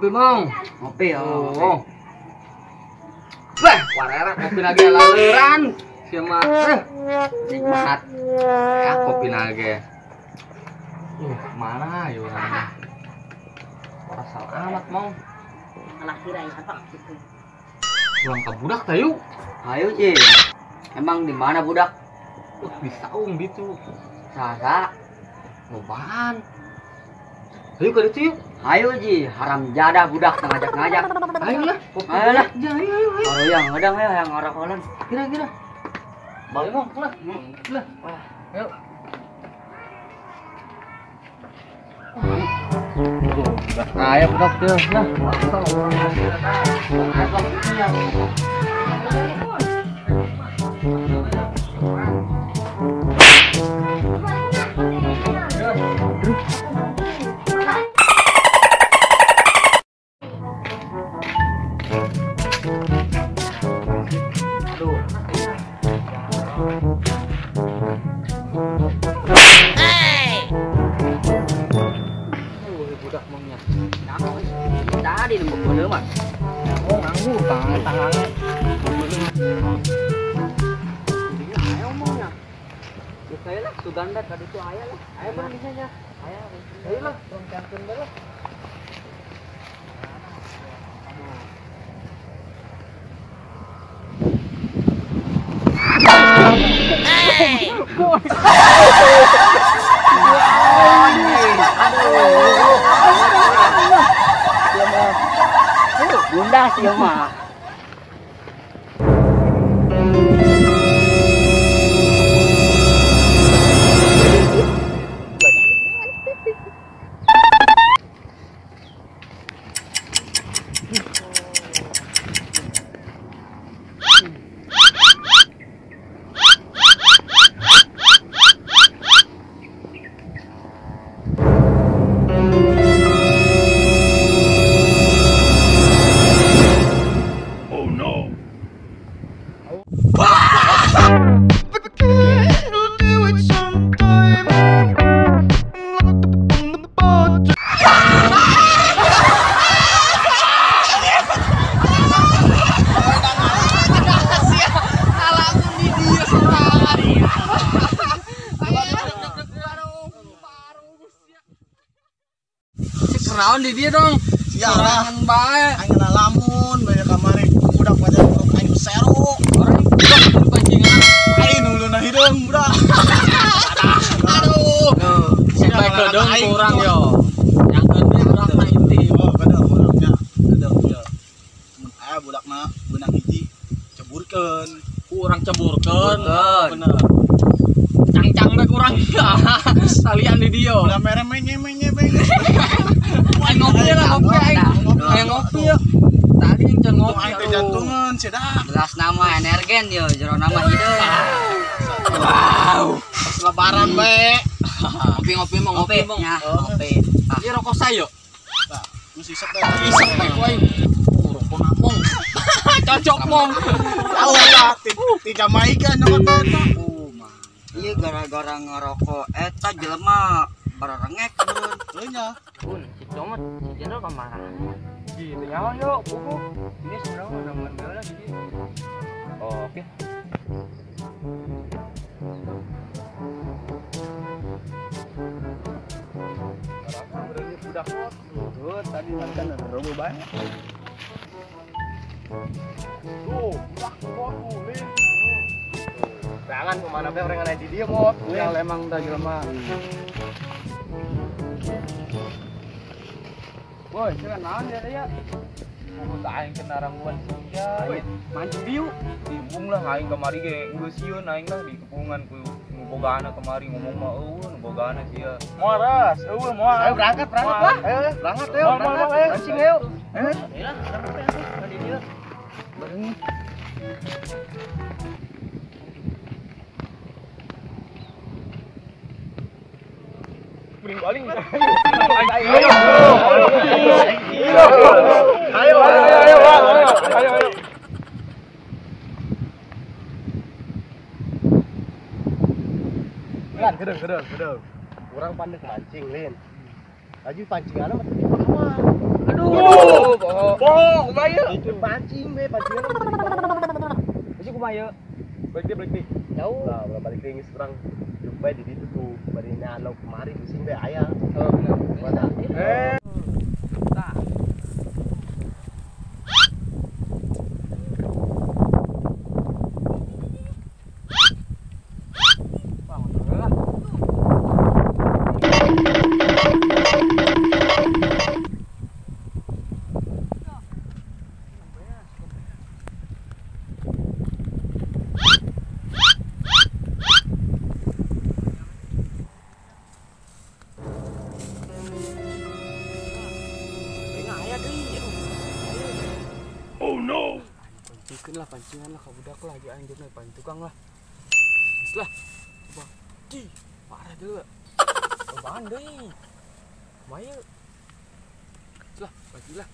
Ngopi mong. Ngopi oh. Wah, warera kopi lagi laleuran. Sia mah nikmat. Ya kopi lagi. Mana ya orangnya? Orang salah amat mong. Alah kira apa gitu. Pulang ke budak tayu. Ayo Ji. Emang di mana budak? Di saung gitu. Sasa. Lobaan. Ayo ke ditu yuk. Ayo Ji, haram jadah budak ngajak-ngajak. Ayo lah. Ayo lah. Ayo ayo ayo. Oh yang ngadang ya yang ngarakolan. Kira-kira. Bang mong lah. Lah. Ayo. Ayo budak tuh. Lah. Budak mongnya. Tadi nemu beuleuh mah. Oh, nganggur tangan-tangannya. Ayo mongnya. Ya saya lah Suganda tadi itu aya lah. Aya mah bisanya. Aya. Ayo lah, tong cangkeun bae lah. Bunda sih mah. Kenaon di dia dong. Siaran bae. Aing lamun banyak kamari budak pacar aing seru. Orang budak pancingan. Aing nuluna hideung budak. Aduh. Sampai kedeung kurang yo. Yang gede urang mah inti. Oh, kedeung urangnya. Kedeung yo. Mun aya budakna beunang hiji ceburkeun. Ku urang ceburkeun. Bener. Cangcang bae kurang. Talian di dia. Ulah mere menye menye menye. Aing ngopi lah, ngopi aing. Aing ngopi ya. Tadi yang can ngopi. Aing teh jantungan cedak. Jelas nama energen yo, jero nama hideung. Wow. Pas lebaran bae. Ngopi-ngopi mong, ngopi mong. Ngopi. Ieu rokok sayo. Tah, geus isep bae. Isep bae ku aing. Rokok mong. Cocok mong. Tahu lah ti Jamaika nyokot eta. Oh, mah. Ieu gara-gara ngerokok eta jelema bararengek beureun. Heuh nya. Bun, si Comot, si Jenderal kemana? Gitu nyawa yuk, buku. Ini sebenarnya udah mulai bela jadi. Oh, oke. Berani budak kot. Tuh, tadi makan robo banyak. Tuh, budak kot ulin. Jangan kemana be orang ada di dia mot. Yang emang dah jelema. Woi, sila naon dia ya? Buku aing kena rangguan sia. Mancing diu. Dibung lah aing kamari ge geus sieun aing lah di kepungan ku nu bogana kamari ngomong mah eueuh nu bogana sia. Moras, eueuh moal. Ayo berangkat, berangkat lah. Ayo, berangkat ayo, berangkat. Mancing ayo. Ayo lah, berangkat atuh ka di dieu. Bareng. Baling. Ayo. Ayo, ayo, ayo, ayo, ayo. Lan, gedeng, gedeng, gedeng. Urang pandek mancing, Lin. Laju pancinganna mah di bawah. Aduh, Aduh, bohong. Kumaha ieu? Itu pancing we, pancingan. Geus kumaha ieu? Balik deui, balik deui. Jauh. Lah, ulah balik deui geus urang jumpa di ditu tuh. Bari nyalok kemari bising we aya. Oh, bener. Mana? Eh. Tah. Wah, ngobrol lah. Oh no. Pancingkeun lah, pancingan lah ka budak lah, aing jeung pancing tukang lah. Geus lah. Coba. Di, parah deui. Cobaan deui. Kumaha ieu? Geus lah, pancing lah.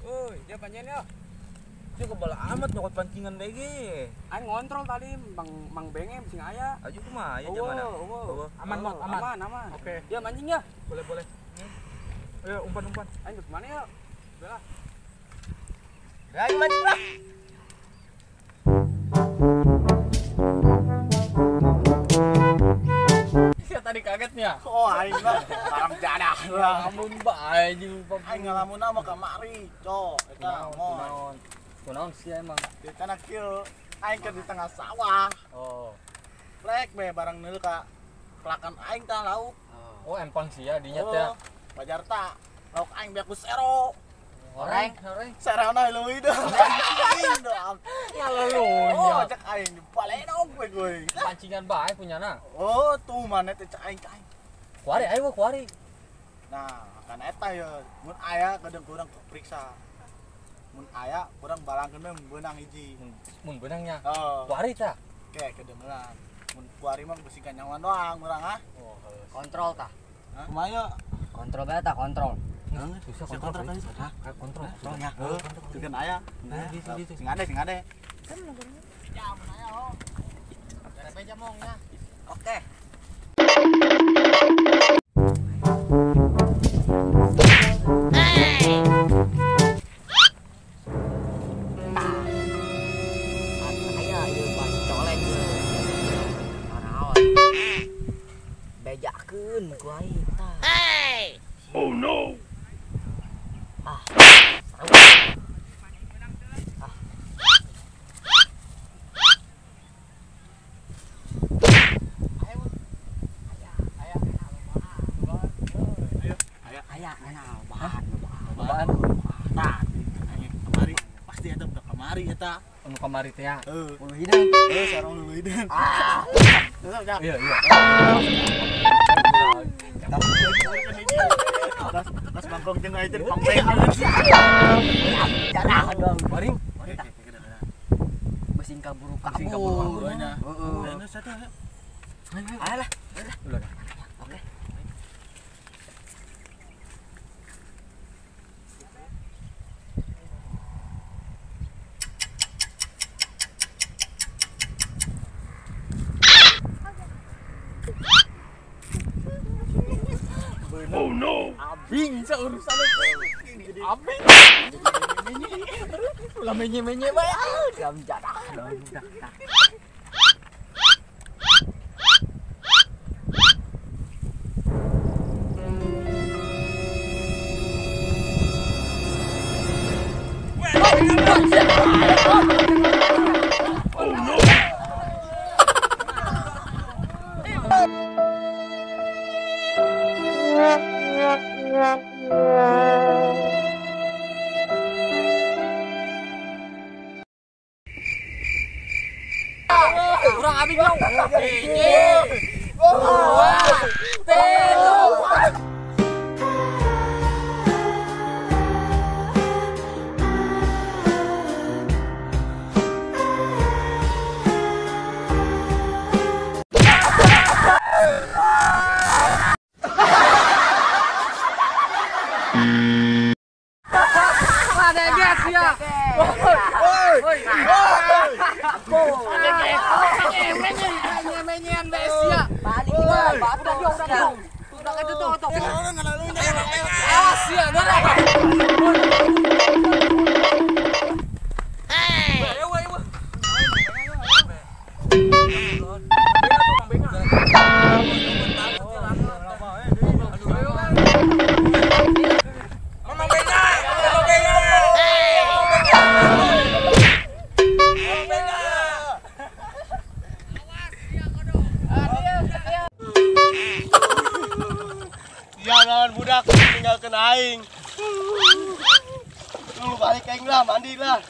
Oi, dia panjang ya. Dia kebal amat nyokot pancingan bae ge. Aing ngontrol tadi Bang Mang Benge sing aya. Aju kumaha aya jamana? Eueuh. Aman, Mot, aman. Aman, aman. Oke. Ya mancing ya. Boleh, boleh. Ayo umpan, umpan. Aing ke mana ya? Bela. Ayo mancing lah. Sia tadi kagetnya. Oh, aing mah barang jadah lah. Amun bae jeung Aing ngalamun mah kamari, cok. Eta moal. Kunaon sia emang? Di tanah kieu, aing keur di tengah sawah. Oh. Plek be barang neul ka pelakan aing tah lauk. Oh, empang sia dinya teh. Oh, pajar ta. Lauk aing beak ku sero. Oreng, oreng. Serona leuwih deh. Ngalelunya. Oh, cek aing dipalenong we gue. Pancingan bae punyana. Oh, tuh mana teh cek aing ka aing. Kuari ayo kuari. Nah, kan eta ya, mun aya kadang kurang periksa. Mun aya kurang balangkeun we beunang hiji. Mun beunangnya. Oh. Kuari tah. Oke, kedengeran. Mun kuari mah beusi kanyawan doang urang ah. Oh, kontrol tah. Kumaha ye? Kontrol bae tah, kontrol. Susah kontrol tadi. Hah? Kontrol. Kontrolnya. Heuh, tukeun aya. Nah, gitu. Sing ade, sing ade. Ya, mun aya oh. Berepe jamongnya. Oke. Bejakeun ku aing tah. Hey. Oh no. Ah. Ah. Aya, aya, bahan, bahan. Tah, kamari pasti eta budak kamari eta. Anu kamari teh ya. Heuh. Ulu hideung. Heuh, sareng ulu hideung. Ah. Iya, iya. Tas bangkong jeung aing teh pangpeng. Jarah dong. Baring. Besing kaburu kabur. Heeh. Ayo lah. Ulah. Oke. Oh no. Abing seurusan itu. Abing. Ulah menye-menye bae. Jam jadah dong. Oh no. Kurang abing dong. Hiji, dua, tilu. Awas ya, dorong. Jangan budak tinggalkan aing. Lu balik aing lah, mandi lah.